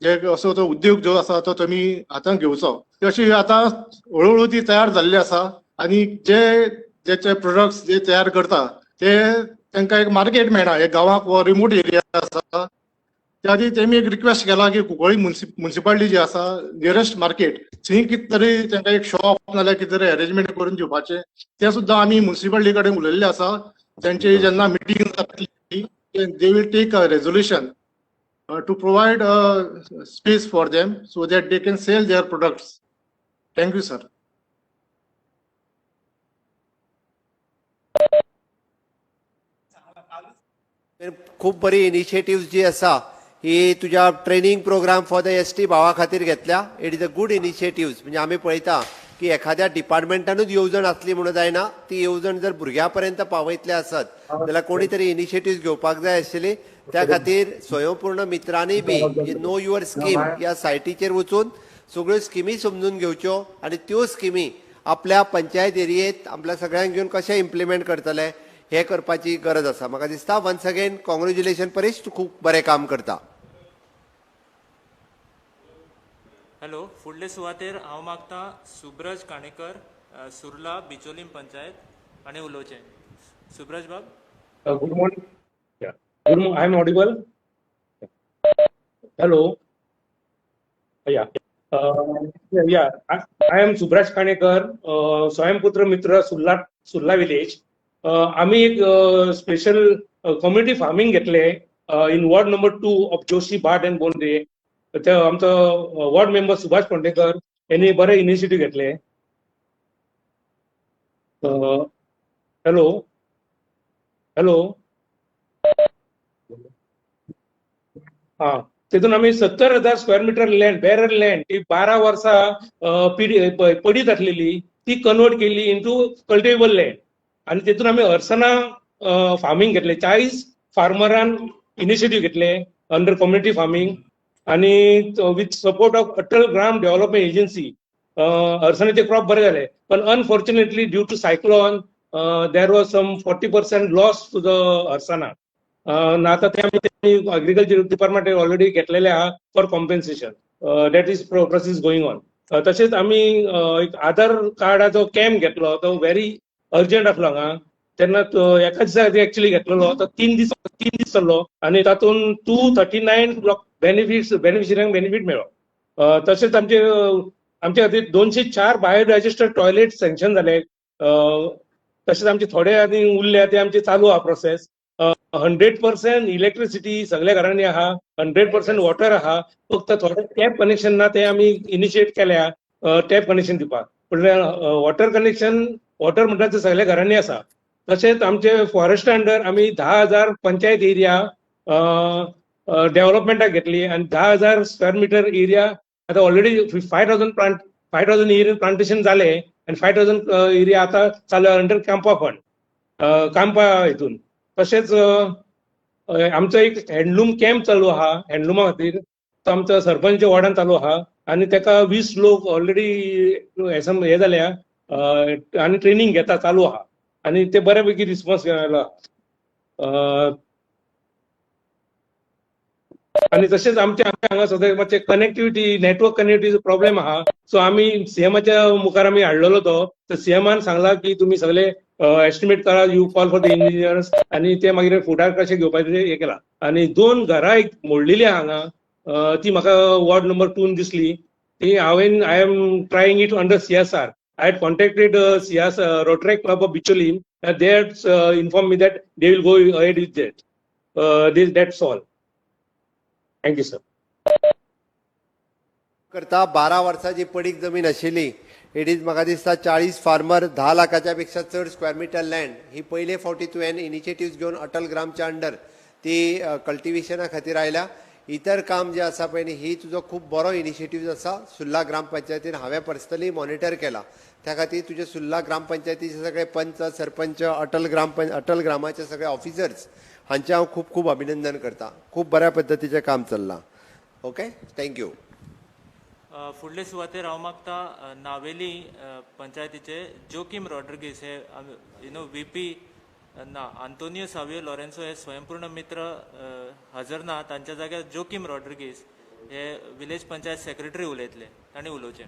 जे असो तो उद्योग जो आसा तो तुमी हातान घेवचो. तशी आतां हळू हळू ती तयार जाल्ली आसा आनी जे जेचे प्रोडक्ट्स जे तयार करता ते तांकां एक मार्केट मेळना. हे गांवाक हो रिमोट एरिया आसा. त्या खातीर तेमी एक रिक्वेस्ट केला की कुंकळी मुन्सिपालिटी जी आसा, नियरेस्ट मार्केट, थंय कितें तरी तांकां एक शॉप नाल्यार कितें तरी अरेंजमेंट करून दिवपाचें. तें सुद्दां आमी मुन्सिपालिटी कडेन उलयल्लें आसा. तेंची जेन्ना मिटींग जातली, they will take a resolution to provide a space for them so that they can sell their products. Thank you, sir. खूब बरी इनिशिएटीव जी आसा ही तुज्या training program for the ST भावा खातीर घेतल्या. It is a good initiative. म्हणजे आमी पळयता की एखाद्या डिपार्टमेंटानूच येवजण आसली म्हणून जायना. ती येवजण जर भुरग्या पर्यंत पावयतले आसत जाल्यार कोणी तरी इनिशिएटीव घेवपाक जाय आशिल्ली. त्या खातीर स्वयंपूर्ण मित्रांनी बी नो your scheme ह्या सायटीचेर वचून सगळ्यो स्किमी समजून घेवच्यो आनी त्यो स्किमी आपल्या पंचायत एरियेत आपल्या सगळ्यांक घेवन कशें इम्प्लिमेंट करतले हे करपाची गरज आसा. म्हाका दिसता, वन्स अगेन कॉंग्रेच्युलेशन परेश, तूं खूब बरें काम करता. हॅलो, फुडले सुवातेर हांव मागता सुब्रज काणेकर, सुर्ला बिचोलीम पंचायत आनी उलोवचें सुब्रज बाब. Good morning. Yeah. Good morning. I'm audible. Hello. Yeah. Yeah. I am Subraj Kanekar, Swayamputra Mitra, Surla, Surla village. आम्ही एक स्पेशल कम्युनिटी फार्मिंग घेतले in ward number 2 of Joshi Bhat and Bondre. ते आमचो वॉर्ड मेंबर सुभाष फोंडेकर यांनी बरे initiative घेतले. Hello, hello. हा, तितून आमी 70,000 square meter land, barren land, ती 12 वर्सां पडीत आसलेली, ती कन्वर्ट केली इंटू कल्टिवेबल लँड आनी तितून आमी अरसना फार्मींग घेतले. 40 फार्मरान इनिशिएटीव घेतले अंडर कम्युनिटी फार्मींग आनी with support of Atal Gram Development Agency अरसनाचे crop बरे जाले, पण unfortunately due to cyclone there was some 40% loss to the अरसना. आतां ते आमी एग्रीकल्चर डिपार्टमेंट ऑलरेडी घेतलेले आहा for compensation. That is process going on. तशेंच आमी एक आधार कार्डाचो कॅम्प घेतलो, तो व्हेरी अर्जंट आसलो हांगा. तेन्ना एका दिसा एक्चुअली घेतलेलो, तो 3 दीस चल्लो आनी तातूंत 239 बेनिफिट्स बेनिफिशरियांक बेनिफीट मेळ्ळो. तशेंच आमचे खातीर 204 बायोडायजेस्टर टॉयलेट सँक्शन जाले. तशेंच आमचे थोडे आनी उरल्या ते आमचे चालू आहा प्रोसेस. 100% इलेक्ट्रिसिटी सगळ्या घरांनी आहा, 100% वॉटर आहा. फक्त थोडे टॅप कनेक्शन ना, ते आमी इनिशिएट केल्या टॅप कनेक्शन दिवपाक. म्हणल्यार वॉटर कनेक्शन, वॉटर म्हणटा ते सगळ्या घरांनी आसा. तशेंच आमचे फॉरेस्ट अंडर आमी 10,000 पंचायत एरिया डेव्हलपमेंटाक घेतली आनी 10,000 स्क्वेअर मिटर एरिया आतां already 5,000 plant 5,000 area plantation जाले आनी 5,000 एरिया आतां चालू अंडर काम्पा फंड, काम्पा हितून. तशेंच आमचो एक हँडलूम कॅम्प चालू आहा हँडलुमा खातीर. तो आमचो सरपंच वॉर्डान चालू आहा आनी ताका 20 लोक ऑलरेडी हे जाल्या आनी ट्रेनींग घेता, चालू आहा आनी ते बऱ्यापैकी रिस्पॉन्स मेळ्ळा. आनी तशेंच आमच्या हांगा सद्याक मातशें कनेक्टिविटी, नेटवर्क कनेक्टिविटीचो प्रॉब्लेम आहा. सो आमी सीएमाच्या मुखार आमी हाडलेलो तो, तर सीएमान सांगला की तुमी सगळे एस्टिमेट करा, you call for the engineers आनी ते मागीर फुडार कशें घेवपाचें हें केलां. आनी दोन घरां एक मोडलेली आहा हांगा, ती म्हाका वॉर्ड नंबर 2 दिसली. ती हांवें I am trying it under CSR. I had contacted CS Rotaract Club of Bicholim. They had informed me that they will go ahead with that. That's all. Thank you, sir. करता 12 वर्सां जी पडीक जमीन आशिल्ली It is म्हाका दिसता 40 farmer 10 लाखाच्या पेक्षा चड स्क्वेअर मिटर लँड ही पयले फावटी तुवें इनिशिएटिव्स घेवन अटल ग्रामच्या अंडर ती कल्टिवेशना खातीर आयल्या. इतर काम जे आसा पळय न्ही, ही तुजो खूब बरो इनिशिएटीव आसा. सुर्ला ग्रामपंचायतीन हांवें पर्सनली मॉनिटर केला. त्या खातीर तुजे सुर्ला ग्रामपंचायतीचे सगळे पंच, सरपंच, अटल ग्रामाचे सगळे ऑफिसर्स हांचे हांव खूब खूब अभिनंदन करता. खूब बऱ्या पद्दतीचें काम चल्लां. Okay, thank you. फुडले सुवातेर हांव मागता नावेली पंचायतीचे जोकीम रॉड्रिगीस हे you know VP ना, आंतोनियो सावियो लॉरेन्सो हे स्वयंपूर्ण मित्र हजर ना. तांच्या जाग्यार जोकीम रॉड्रिगीस हे विलेज पंचायत सेक्रेटरी उलयतले. तांणी उलोवचें.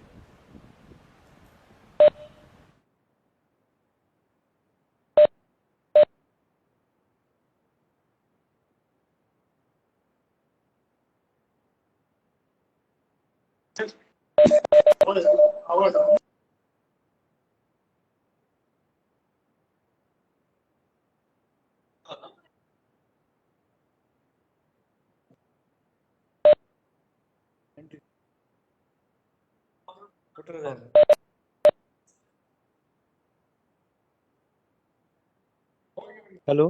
हॅलो,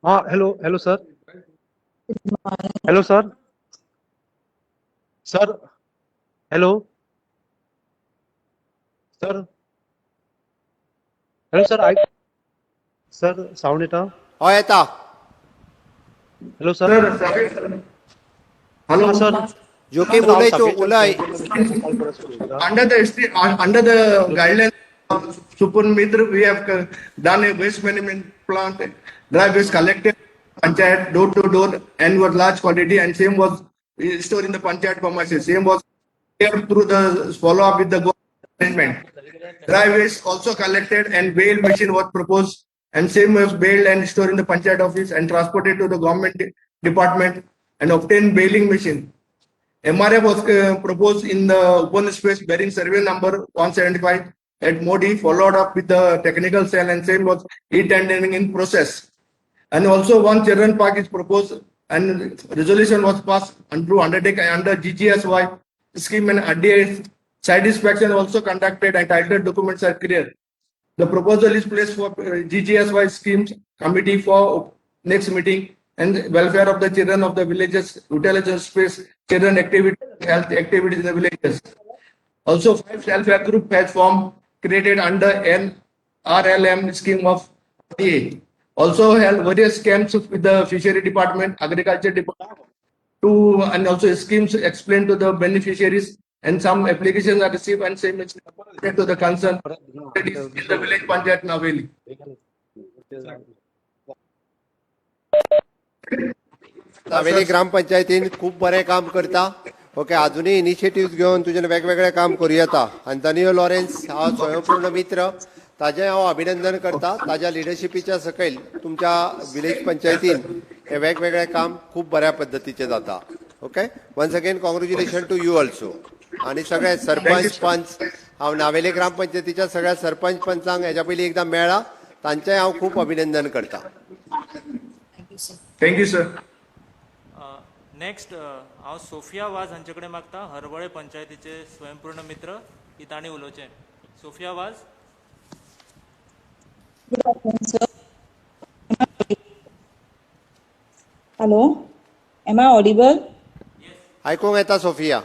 हा, hello, hello sir, hello sir, sir, hello sir, hello sir, आयक सर, साऊंड येता? हय, येता. Hello sir. Hello. Sir. Joaquim, उलय तूं, उलय. Under the under the guideline of Super Mitra, we have done a waste management plant, dry waste collected, panchayat door to door and was large quantity and same was stored in the panchayat premises. Same was cleared through the follow up with the management. Dry waste also collected and bale machine was proposed and same was baled and stored in the panchayat office and transported to the government department and obtained baling machine. MRF was proposed in the open space bearing survey number 175 at Modi, followed up with the technical cell and same was e-tendering in process. And also one children park is proposed and resolution was passed and to undertake under GGSY scheme and RDA site inspection also conducted and title documents are clear. The proposal is placed for GGSY schemes committee for next meeting and welfare of the children of the villages, utilization space, children activity, health activities in the villages. Also, five self-help group has formed created under NRLM scheme of RDA. Also held various camps with the fishery department, agriculture department, to and also schemes explained to the beneficiaries and some applications are received and same is to the concerned in the village panchayat Naveli. Navelim ग्रामपंचायतीन खूब बरें काम करता. Okay, अजुनूय initiative घेवन तुजें वेगवेगळें काम करूं येता. आंतोनियो लॉरेन्स हा स्वयंपूर्ण मित्र, ताजें हांव अभिनंदन करता. ताज्या लिडरशिपीच्या सकयल तुमच्या विलेज पंचायतीन हे वेगवेगळें काम खूब बऱ्या पद्दतीचें जाता. Okay, once again congratulation to you also. आनी सगळे सरपंच, पंच, हांव नावेले ग्रामपंचायतीच्या सगळ्या सरपंच, पंचांक हेज्या पयलीं एकदां मेळ्ळा, तांचें हांव खूब अभिनंदन करता. Thank you, sir. Next हांव सोफिया वाज हांचे कडेन मागता, हरवळे पंचायतीचे स्वयंपूर्ण मित्र, की तांणी उलोवचें. Sophia Vaz. Good afternoon, sir. Hello, am I audible? आयकूंक येता, सोफिया.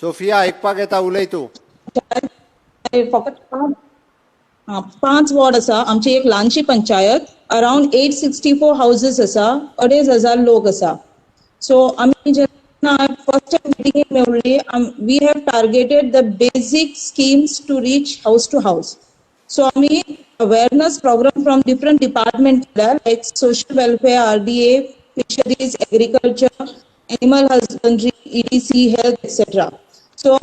सोफिया, आयकपाक येता, उलय तूं. फकत पांच वॉर्ड आसा. आमची एक ल्हानशी पंचायत, around 864 houses आसा, 2500 लोक आसा. सो आमी जेन्ना फर्स्ट टायम मिटिंगेक मेवली, we have targeted the basic schemes to reach house to house. So आमी awareness program from different department like social welfare, RDA, fisheries, agriculture, animal husbandry, EDC, health, etc. So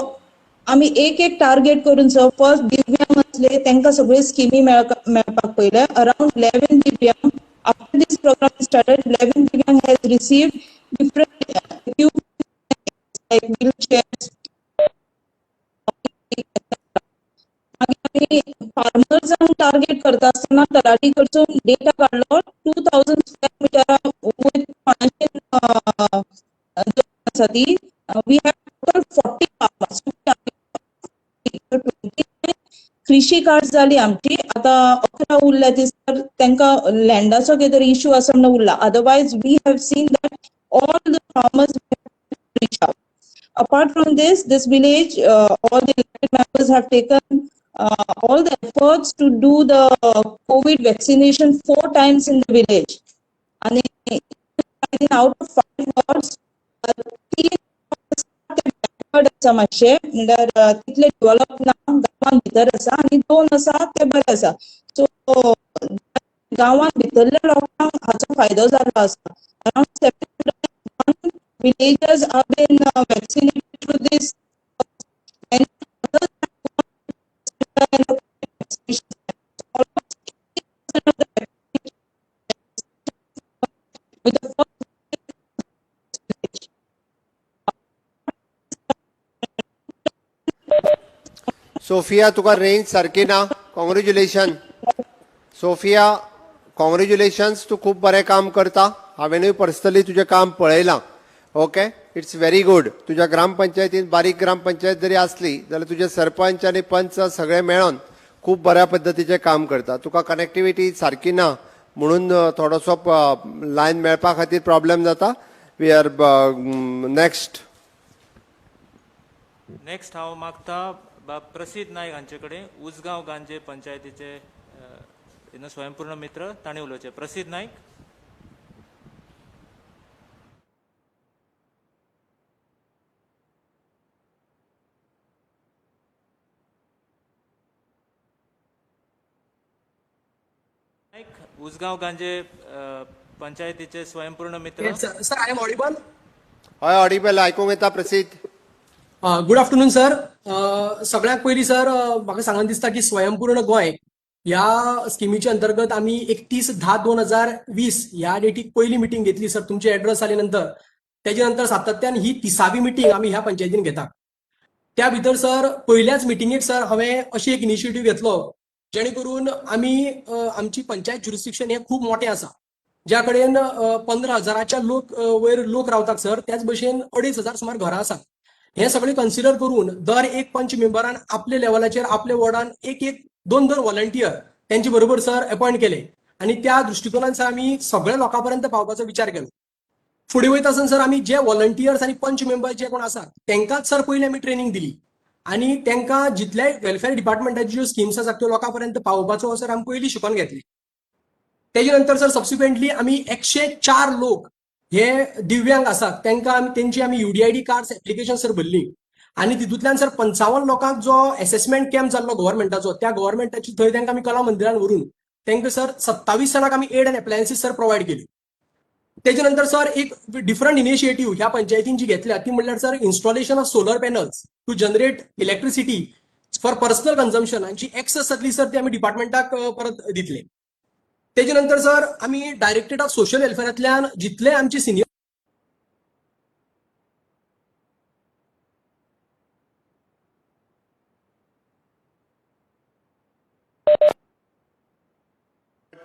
आमी एक एक target करून, sir, first दिव्यांग असले तांकां सगळ्यो स्किमी मेळपाक पळयले. अराउंड 11 दिव्यांग, after this program started, 11 दिव्यांग has received different like wheelchairs. मागीर आमी फार्मर्सांक टार्गेट करता आसतना तलाठी कडसून डेटा काडलो, 2000 स्क्वेअर मिटरा वयर कोणाची आसा ती. We have total 40 farmers. 29 कृषी कार्ड जाली आमची. आता 11 उरल्या ती सर, तांकां लँडाचो कितें तरी इशू आसा म्हणून उरला. Otherwise we have seen that all the farmers reach out. Apart from this, this village, all the elected members have taken all the efforts to do the COVID vaccination 4 times in the village. And out of 5 wards, 3 backward आसा मातशे, म्हणल्यार तितले develop ना, गांवान भितर आसा, आनी 2 आसा ते बरे आसा. सो गांवान भितरल्या लोकांक हाचो फायदो जाल्लो आसा. Around 701 villagers have been vaccinated through this, and others have gone almost 80% of the with the first. Sophia, तुका रेंज सारकी ना. कॉंग्रेच्युलेशन सोफिया, कॉंग्रेच्युलेशन्स, तूं खूब बरें काम करता. हांवेनूय पर्सनली तुजें काम पळयलां. Okay, it's very good. तुज्या ग्रामपंचायतीन बारीक ग्रामपंचायत जरी आसली जाल्यार तुजे सरपंच आनी पंच सगळे मेळोन खूब बऱ्या पद्दतीचें काम करता. तुका कनेक्टिविटी सारकी ना म्हणून थोडोसो लायन मेळपा खातीर प्रॉब्लेम जाता. We are next. Next हांव मागता बाब प्रसिद्ध नायक हांचे कडेन, उजगांव गांजे पंचायतीचे you know स्वयंपूर्ण मित्र, तांणी उलोवचें. प्रसिद्ध नायक. नायक, उजगांव गांजे पंचायतीचे स्वयंपूर्ण मित्र. Yes, sir. Sir, I am audible. हय, ऑडिबल, आयकूंक येता प्रसिद्ध. Good afternoon sir. सगळ्यात पयलीं सर, म्हाका सांगन दिसता की स्वयंपूर्ण गोंय ह्या स्किमीच्या अंतर्गत आमी 31/10/2020 ह्या डेटीक पयली मिटींग घेतली सर, तुमचे एड्रेस आले नंतर. तेजे नंतर सातत्यान ही 30वी मिटींग आमी ह्या पंचायतीन घेता. त्या भितर सर, पयल्याच मिटिंगेक सर हांवें अशी एक इनिशिएटीव घेतलो जेणे करून आमी आमची पंचायत ज्युरिस्डिक्शन हें खूब मोठें आसा, ज्या कडेन 15,000च्या लोक वयर लोक रावतात सर. त्याच भशेन 2,500 सुमार घरां आसात. हे सगळे कन्सिडर करून दर एक पंच मेंबरान आपल्या लेवलाचेर आपल्या वॉर्डान एक एक दोन दोन व्हॉलंटियर त्यांचे बरोबर सर अपॉयंट केले आणि त्या दृश्टिकोनान सर आमी सगळ्या लोकां पर्यंत पावपाचो विचार केलो. फुडें वयता आसतना सर, आमी जे व्हॉलंटियर्स आनी पंच मेंबर जे कोण आसात तांकांच सर पयलीं आमी ट्रेनींग दिली आनी तांकां जितल्याय वेलफेअर डिपार्टमेंटाच्यो ज्यो स्किम्स आसात त्यो लोकां पर्यंत पावोवपाचो सर आमी पयलीं शिकोवन घेतले. तेजे नंतर सर, सबसिक्वेंटली आमी 104 लोक हे दिव्यांग आसात, तांकां आमी तेंची आमी UDID card application sir भरली आनी तितूंतल्यान सर 55 लोकांक जो एसेसमेंट कॅम्प जाल्लो गव्हर्मेंटाचो, त्या गव्हर्मेंटाची थंय तांकां आमी कला मंदिरान व्हरून तांकां सर 27 जाणांक आमी aid and appliances sir provide केली. तेजे नंतर सर, एक डिफरंट इनिशिएटीव ह्या पंचायतीन जी घेतल्या ती म्हणल्यार sir, installation of solar panels to generate electricity for personal consumption आनी जी एक्सेस जातली सर, ती आमी डिपार्टमेंटाक परत दितले. तेजे नंतर सर, आमी डायरेक्टरेट ऑफ सोशल वेलफेअरांतल्यान जितले आमचे सिनियर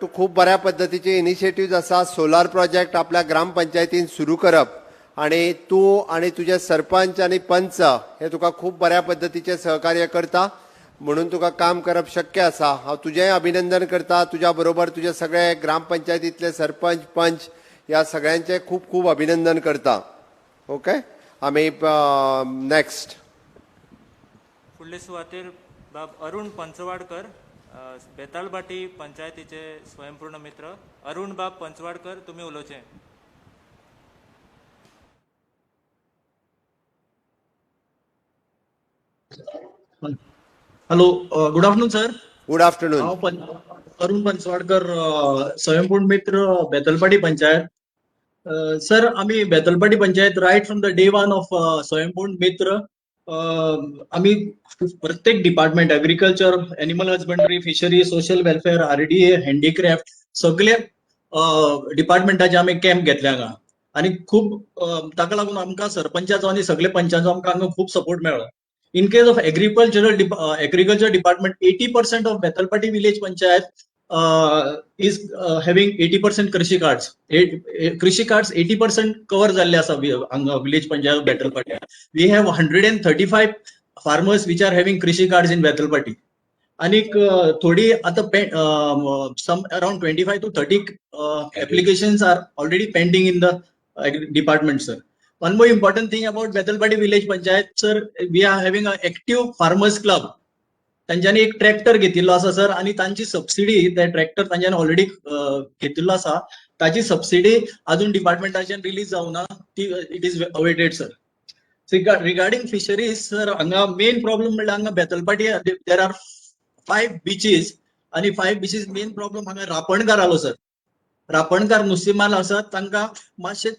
तूं खूब बऱ्या पद्दतीचे इनिशिएटिव्ह आसा. सोलार प्रोजेक्ट आपल्या ग्रामपंचायतीन सुरू करप आणि तूं आणि तुजे सरपंच आनी पंच हे तुका खूब बऱ्या पद्दतीचे सहकार्य करता म्हणून तुका काम करप शक्य आसा. हांव तुजेंय अभिनंदन करता. तुज्या बरोबर तुजे सगळे ग्रामपंचायतीतले सरपंच, पंच ह्या सगळ्यांचे खूब खूब अभिनंदन करता. ओके, आमी नेक्स्ट. फुडले सुवातेर बाब अरुण पंचवाडकर, बेतालभाटी पंचायतीचे स्वयंपूर्ण मित्र. अरुण बाब पंचवाडकर, तुमी उलोवचें. Hello, good afternoon sir. Good afternoon. हांव अरुण पंचवाडकर, स्वयंपूर्ण मित्र, बेतलपाटी पंचायत. सर, आमी बेतलपाटी panchayat right from the day one of स्वयंपूर्ण मित्र आमी प्रत्येक department, agriculture, animal husbandry, fishery, social welfare, RDA, handicraft, सगळे डिपार्टमेंटाचे आमी कॅम्प घेतले हांगा आनी खूब ताका लागून आमकां सरपंचाचो आनी सगळे पंचांचो आमकां हांगा खूब सपोर्ट मेळ्ळो. In case of agricultural agriculture department, 80% of Betalbatim village panchayat is having 80% Krishi cards. Krishi cards 80% cover जाल्ले आसा हांगा village panchayat Betalbatim. We have 135 farmers which are having Krishi cards in Betalbatim. आनीक थोडी आतां some around 25 to 30 applications are already pending in the department, sir. One more important thing about Betalbatim village panchayat, sir, we are having a active farmers club. तांच्यांनी एक tractor घेतिल्लो आसा sir, आनी तांची subsidy, ते ट्रॅक्टर तांच्यांनी already घेतिल्लो आसा, ताची सबसिडी अजून डिपार्टमेंटाच्यान रिलीज जावना, ती it is awaited, sir. Regarding fisheries, sir, हांगा मेन प्रॉब्लम म्हणल्यार हांगा बेतलपाटी there are 5 beaches आनी 5 बिचीस मेन प्रॉब्लम हांगा रापणकार आलो सर. रापणकार नुस्तेमार आसात, तांकां मातशे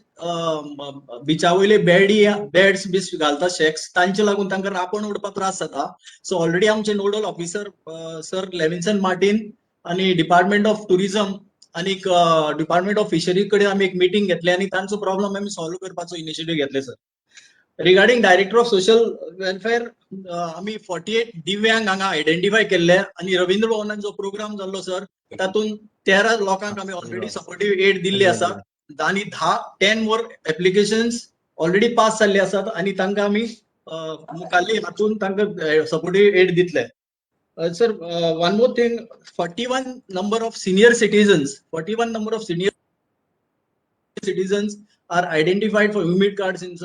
बिचा वयले बेडी बेड्स बीस घालता शॅक्स, तांचे लागून तांकां रापण ओडपाक त्रास जाता. सो ऑलरेडी आमचे nodal officer sir Levinson Martin आनी डिपार्टमेंट ऑफ टुरिझम आनी डिपार्टमेंट ऑफ फिशरी कडेन आमी एक मिटींग घेतली आनी तांचो प्रॉब्लम आमी सॉल्व करपाचो इनिशिएटीव घेतले, sir. Regarding director of social welfare, आमी 48 दिव्यांग हांगा आयडेंटिफाय केल्ले आनी रवींद्र भवनान जो प्रोग्राम जाल्लो सर, तातूंत 13 लोकांक आमी ऑलरेडी सपोर्टीव एड दिल्ली आसा आनी 10 मोर एप्लिकेशन्स ऑलरेडी पास जाल्ले आसात आनी तांकां आमी मुखाल्ली हातून तांकां सपोर्टीव एड दितले. Sir, one more thing, 41 number of senior citizens, 41 number of senior citizens are identified for UMID cards in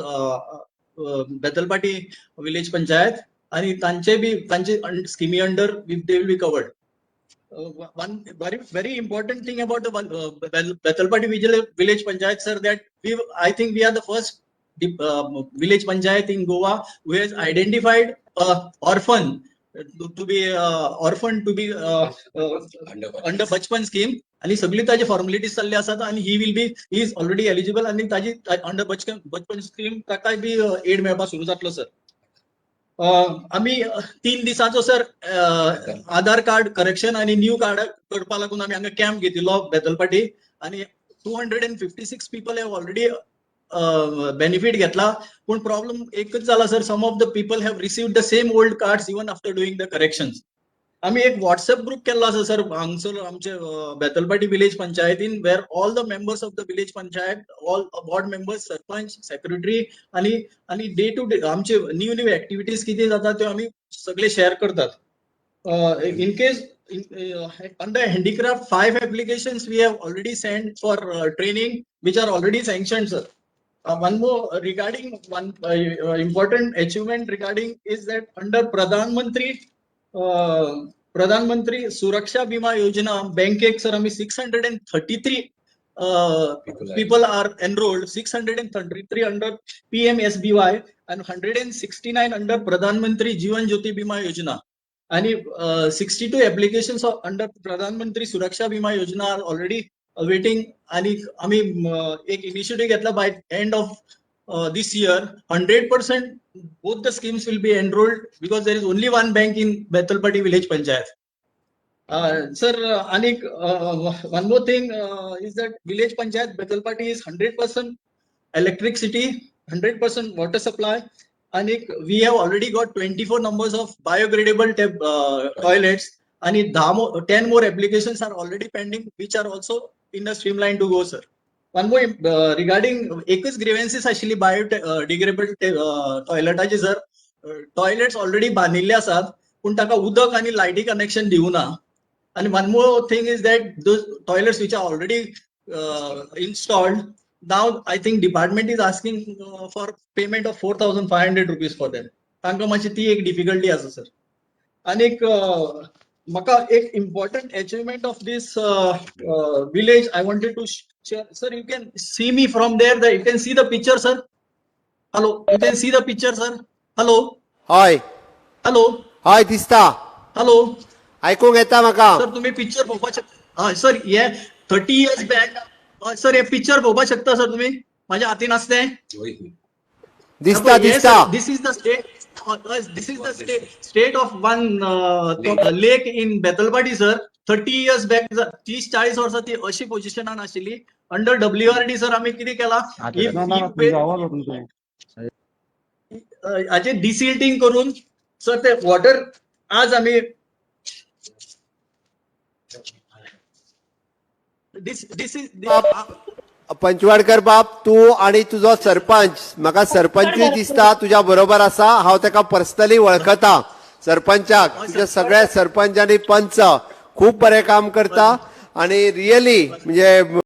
Betalbatim village panchayat आणि तांचे बी तांचे स्किमी under they will be covered. One very very important thing about the Betalbatim village panchayat, sir, that we I think we are the first village panchayat in Goa who has identified orphan to be orphan to be under Bachpan scheme आणि सगळी ताजी formalities चालली आसात आणि he is already eligible आणि ताजी under बचपन बचपन स्कीम ताकाय बी एड मेळपाक सुरू जातलो सर. आमी 3 दिसांचो सर आधार कार्ड करेक्शन आणि न्यू कार्ड करपा लागून आमी हांगा कॅम्प घेतिल्लो बेतलपाटी आणि 256 people have already benefit घेतला. पूण प्रॉब्लम एकच जाला sir, some of the people have received the same old cards even after doing the corrections. आमी एक व्हॉट्सएप ग्रुप केल्लो आसा सर हांगसर आमचे बेतलपाटी विलेज पंचायतीन, where all the members of the village panchayat, all ward members, sarpanch, secretary आणि आणि day two day आमचे न्यू न्यू एक्टिविटीज कितें जाता त्यो आमी सगळे शेअर करतात. In case under handicraft, 5 applications we have already sent for training, which are already sanctioned, sir. One more regarding one important achievement regarding is that under Pradhan Mantri Suraksha Bima Yojana, बँकेक sir आमी 633 people are enrolled, 633 under PMSBY and 169 under Pradhan Mantri Jeevan Jyoti Bima Yojana. आणि 62 applications under Pradhan Mantri Suraksha Bima Yojana are already waiting. आणि आम्ही एक initiative घेतला, by end of this year 100% both the schemes will be enrolled because there is only one bank in Betalbatim village panchayat. Sir, आणि one more thing is that village panchayat Betalbatim is 100% electricity, 100% water supply आणि we have already got 24 numbers of biodegradable toilets आणि 10 more applications are already pending, which are also in the streamline to go, sir. One more regarding एकच ग्रीव्हन्सीस आशिल्ली biodegradable टॉयलेटाची sir. Toilets already बांदिल्ले आसात, पूण ताका उदक आनी लायटी कनेक्शन दिवना. आणि one more thing is that those toilets which are already installed, now I think department is asking for payment of 4,500 rupees for them. तांकां मातशी ती एक डिफिकल्टी आसा सर. आनीक म्हाका एक important achievement of this village I wanted to share, sir. You can see me from there, you can see the picture, sir? Hello, you can see the picture, sir? Hello? हय. Hello? हय, दिसता. Hello? आयकूंक येता म्हाका. Sir, तुम्ही picture पळोवपाक शकता. हय सर, हे 30 इयर्स बॅक सर, हे पिक्चर पळोवपाक शकता सर तुम्ही, माझ्या हातीन आसा तें. दिसता, दिसता. This is the state this is the state of one lake in Betalbatim, sir. 30 years back, 30-40 वर्सां ती अशी पोझिशनान आशिल्ली. अंडर डब्ल्यूआरडी सर आमी कितें केला, ना ना, तुमचो आवाज तुमचो. हाचे डिसिल्टिंग करून सर ते वॉटर आज आमी this this is Panchwadkar बाब, तूं आनी तुजो सरपंच, म्हाका सरपंचूय दिसता तुज्या बरोबर आसा. हांव ताका पर्सनली वळखता सरपंचाक. तुज्या सगळ्या सरपंच आनी पंच खूब बरें काम करता आणि रियली म्हणजे